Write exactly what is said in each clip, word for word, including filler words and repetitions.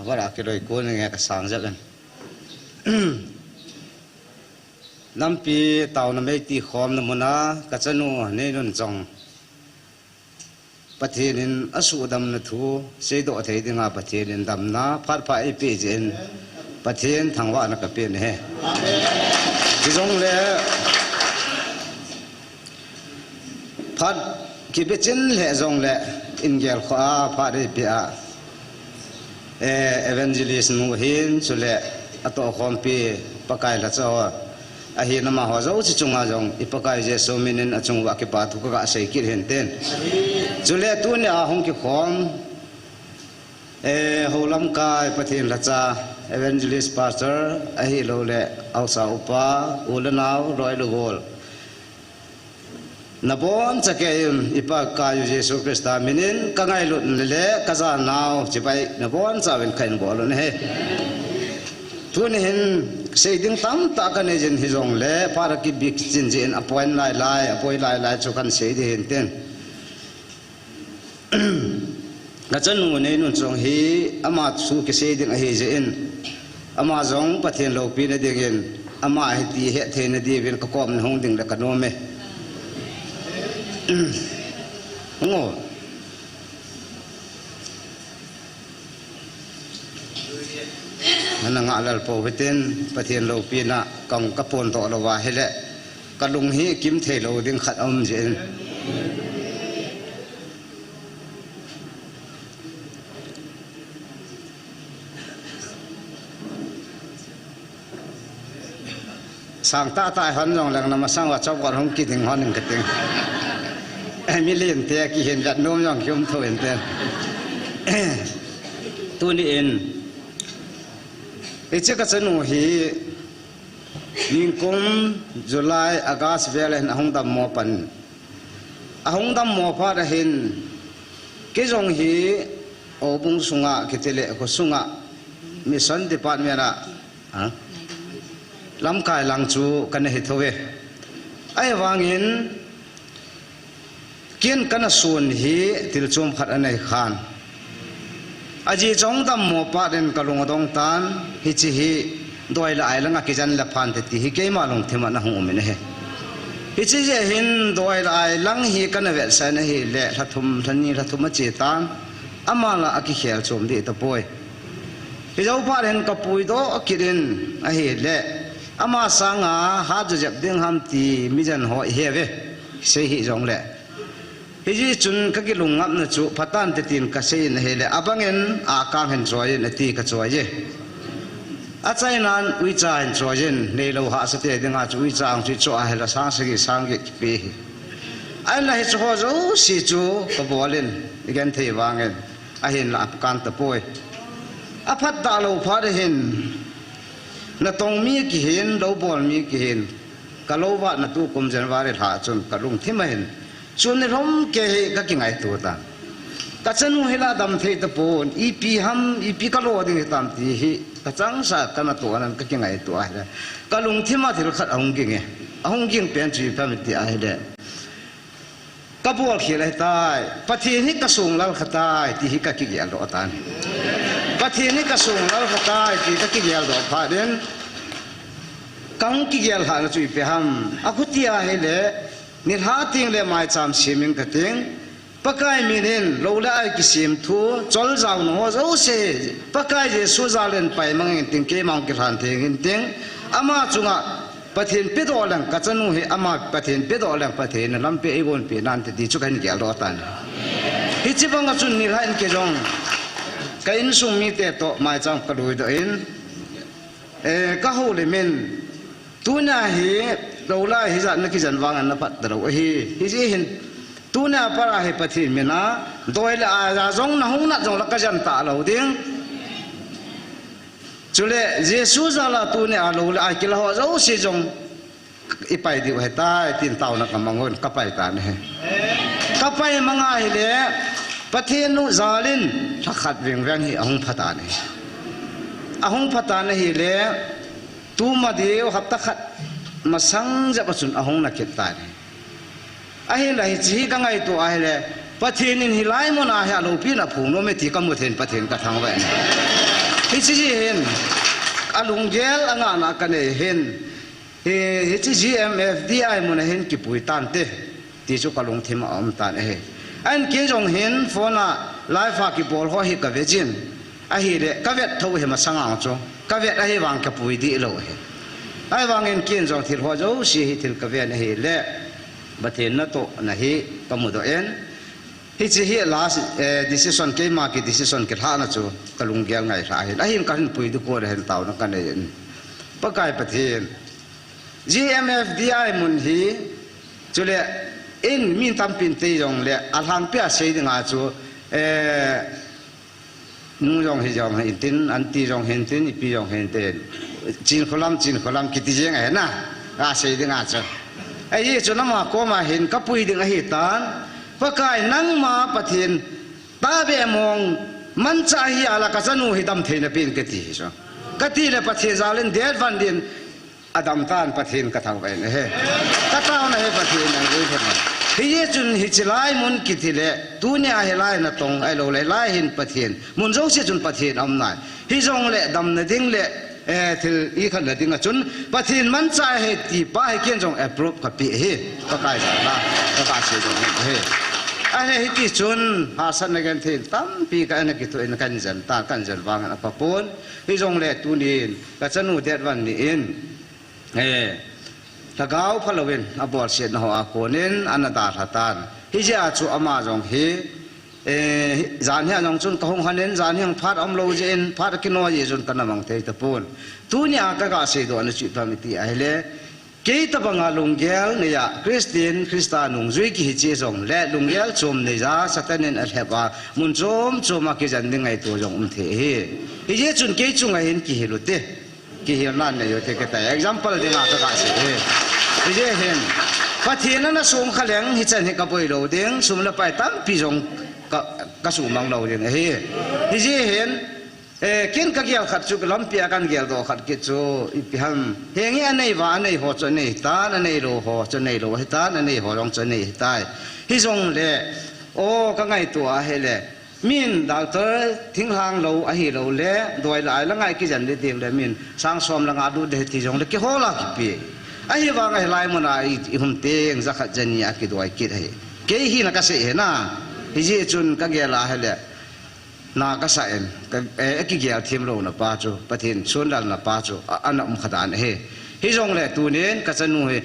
Vara kiloi kon nge ka sang jal in. Nampi taona mei ti khomna muna ka chanu Neinunchong Pathen in asuhdamna thu seidoh thei dinga Pathen in damna phat pha eipeh jeh in Pathen thangvahna ka pe ahi. Hijongle phat kibechin lheh jongle in gelkhoh a phat eipeh a, eh, evangelist nu hin chule atohkhompi Pakai lhacha ho ahin amaho jouse chunga jong i Pakai Jesu min in achunguva kipa thu kaga sei kit hintin. Chule tunia hung kikhom, eh, houlamkai Pathen lhacha evangelist pastor ahilouleh haosa upa u le nao loi le gol nabonchauvin i Pakai u Jesu Christa min in ka ngailutna le ka janau chibai nabonchauvin kahin bol u ahi. Tuni hin sei ding tamtah kanei jin hijongle phat akibechin jeh in apoi lailai, apoi lailai chu kahin sei ding hintin. Ka chanu Neinunchong hi ama thu kisei ding ahi jeh in ama jong Pathen loupina dingin ama hiti hetthei na diuvin ka komna hung ding le ka nom e. Hung o. Nana ngah lel pou hitin Pathen loupina kang ka pon doh louva ahile ka lung hi kimthei lou ding khat aum jeh in. Sang tahtah hon jongleng namasang uva chapgot hung kiding hon ing kating. Milen te kihin vet nom jong kium thou inte. Tuni in hiche ka chanu hi ningkum July, August vel hin ahung dammo pan. Ahung dammo phat ahin, kei jong hi houbung sunga, kiti le kho sunga, mission department a, ha? Lamkai lang chu kana hi thou ve. Ahivangin, kin kana sun hi thil chom khat anei khan. Ajeh chu ahung dammo phat in ka lung adong tan, hiche hi doi le ai langa kijen le phante ti hi keima lungthim a ana hung um in ahi. Hiche jeh hin doi le ai lang hi kana vetsah in ahile, lha thum, lha ni, lha thum ache tan, ama la akikhel chom deh tapoi. Hijou phat hin ka puidoh kit in ahile, ama sanga hat jo jep ding ham ti mijen ho ihe ve, sei hih jongle. Hijeh chun ka kilungngapna chu phatante tin ka sei in ahile, abangin akang hin choi in ati ka choi e. Achainan uicha hin choi in, neilou hahsate dinga chu uicha ang chu icho ahile sang sagi sang get kipe hi. Ahinla hiche ho jouse chu ka bol in, igenthei vangin, ahinla apakang tapoi. Aphat talou phat ahin, natong mi kihin, lou bol mi kihin, ka lou vatna tukum January lha chun ka lungthim ahin, chun nilhom kei hi ka kingaito tan. Ka chanu hi la dam thei tapon, ipi ham, ipi ka lo ding hitam ti hi ka changseh a kana toh anan ka kingaito ahile, ka lungthim a thil khat ahung ging e. Ahung ging pen chu ipi ham iti ahile, ka bol khel ahitai, Pathen hi ka song lal kha tai ti hi ka kigeldoh tan. Pathen hi ka song lal kha tai ti ka kigeldoh phat in, kahung kigel lhahna chu ipi ham, akhuti ahile, nilhah teng le maicham sem ing kating, Pakai min in lou le ai kisem thu, choljaona ho jouse, Pakai Jesu jal in paimang inting, keima hung kilhan thei inting, ama chunga Pathen pedoh leng ka chanu hi ama Pathen pedoh leng Pathen in lampi eigonpeh nante ti chu kahin geldoh tan. Hiche banga chun nilhah in kei jong ka insung mite toh maicham ka luidoh in, eh, ka houlim in, tunia hi lou le ai hijat na kijen vangin na phat talou ahi. Hijeh hin tunia pat a hi Pathen min a doi le ai a jong nahung nat jongle ka jen talou ding. Chule Jesu jal a tunia lou le ai kila ho jouse jong ipai diu ahitai tin taona ka mang un ka pai tan ahi. Ka pai mang ahile, Pathen u jal in lha khat vengveng hi ahung pha tan ahi. Ahung pha tan ahile, tuma diu hapta khat masang jep a chun ahung na kit tan ahi. Ahinla hiche hi ka ngaito ahile, Pathen in hilai mun a hi aloupina aphong nom e ti ka mu thei in Pathen ka thangvah in. Hiche ji hin, alunggel angana kanei hin, hi, hiche G M F D I muna hin kipui tante, ti chu kalungthim a um tan ahi. Ahin ken jong hin phone a live a kibol ho hi kave jin. Ahile, kavet tho hi masang ang chu. Kavet ahivang kapui dih lou hi. Ahivangin ken jong thil ho jouse hi thil kaven ahile, Pathen natohna hi kamudoh in. Hiche hi last, eh, decision, keima ki decision kilhahna chu kalunggel ngailhah ahin. Ahin kahin pui dih ko le hin taona kanei in. Pakai Pathen. G M F D I mun hi, chule in mi tampin tei jongle, alhangpia sei dinga chu, eh, nu jong hi jong hintin, aunty jong hintin, ipi jong hintin. Chinkholam, Chinkholam kiti jeng ahi na. Asei dinga chu. Ahi chu nama koma hin kapui ding ahitan. Pakai nangma Pathen tahbeh mong manchah hi ala kachanu hi damtheina pen kati hi chu. Katile Pathen jalin det van din Adam tan Pathen kathangvah in ahi. Kataona hi Pathen in anguilhun. Hijeh chun hiche lai mun kiti le, tunia hilai natong ahilou le, hilai hin Pathen. Mun jouse chun Pathen aum nai. Hijongle damna ding le, eh, thil ikhatna dinga chun Pathen manchah ahi ti pa hi ken jong approve kapeh ahi. Pakai jal a, Pakai sei jong ahi. Ahile hiti chun, hahsatna genthei tampi ka ana kithoh in kahin jen tan, kahin jen vangin apha pon. Hijongle tunin, kachanu det van ni in, Eh, lhagao phalouvin abolsetna hoa konin ana dalha tan. Hijeh a chu ama jong hi, eh, janhi a jong chun kahung hanin, janhi a phat aumlou jeh in, phat akinoi jeh chun kana mang thei tapon. Tunia kaga seidoh na chu ipi ham iti ahile, kei tobanga lunggel neiya, Christian, Christa nungjui kihi cheh jongle, lunggel chom neiya, Satan in alhep a, mun chom choma kijen ding ngaito jong um thei ahi. Hijeh chun kei chunga hin kihil ute. Kihilna nei u te kati. Example dinga kaga sei e. Hijeh hin, Pathen ana songkha leng hichan hi kaboi lou ding, sum le pai tampi jong ka, kasumang lou ding ahi. Hijeh hin, eh, ken kagel khat chu, lampia kahin geldoh khat kit chu, ipi ham. Henge anei uva, anei ho chu anei tan, anei lou ho chu anei lou ahitan, anei ho jong chu anei ahitai. Hijongle, o, kangaito ahile, min doctor thinglhang lou ahilou le, doi lai la ngai kijen ding le min sang som le nga lut ding ti jongle kihol a kipe. Ahivanga hilai muna i, ihum teng jakhat jani a kidoi kit ahi. Kei hina kasei hina. Hijeh chun kagel ahile, na kasah in, ka, eh, akigel thim louna pa chu, Pathen sonlalna pa chu, a, ana um kha dan ahi. Hijongle tunin kachanu hi,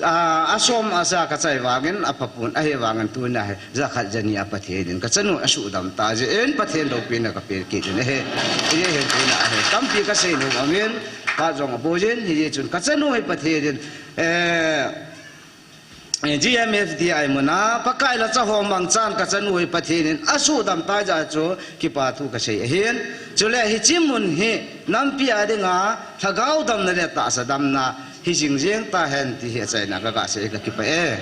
A, asom asa kachai vangin, aphapon, ahivangin tunia hi, jakhat jani a Pathen in, kachanu asuhdam ta jeh in, Pathen loupina kape kit in ahi. Hijeh hin tunia hi, tampi kasei nom angin, phat jong aboi jin, hijeh chun kachanu hi Pathen in, eh, eh, G M F D I muna, Pakai lhacha ho mangchan kachanu hi Pathen in, asuhdam ta jeh chu, kipa thu kasei ahin. Chule hiche mun hi, nampi a dinga, lhagao damna le tahsa damna, hi jing jeng tahen ti hi achaina kaga sei kakipah e.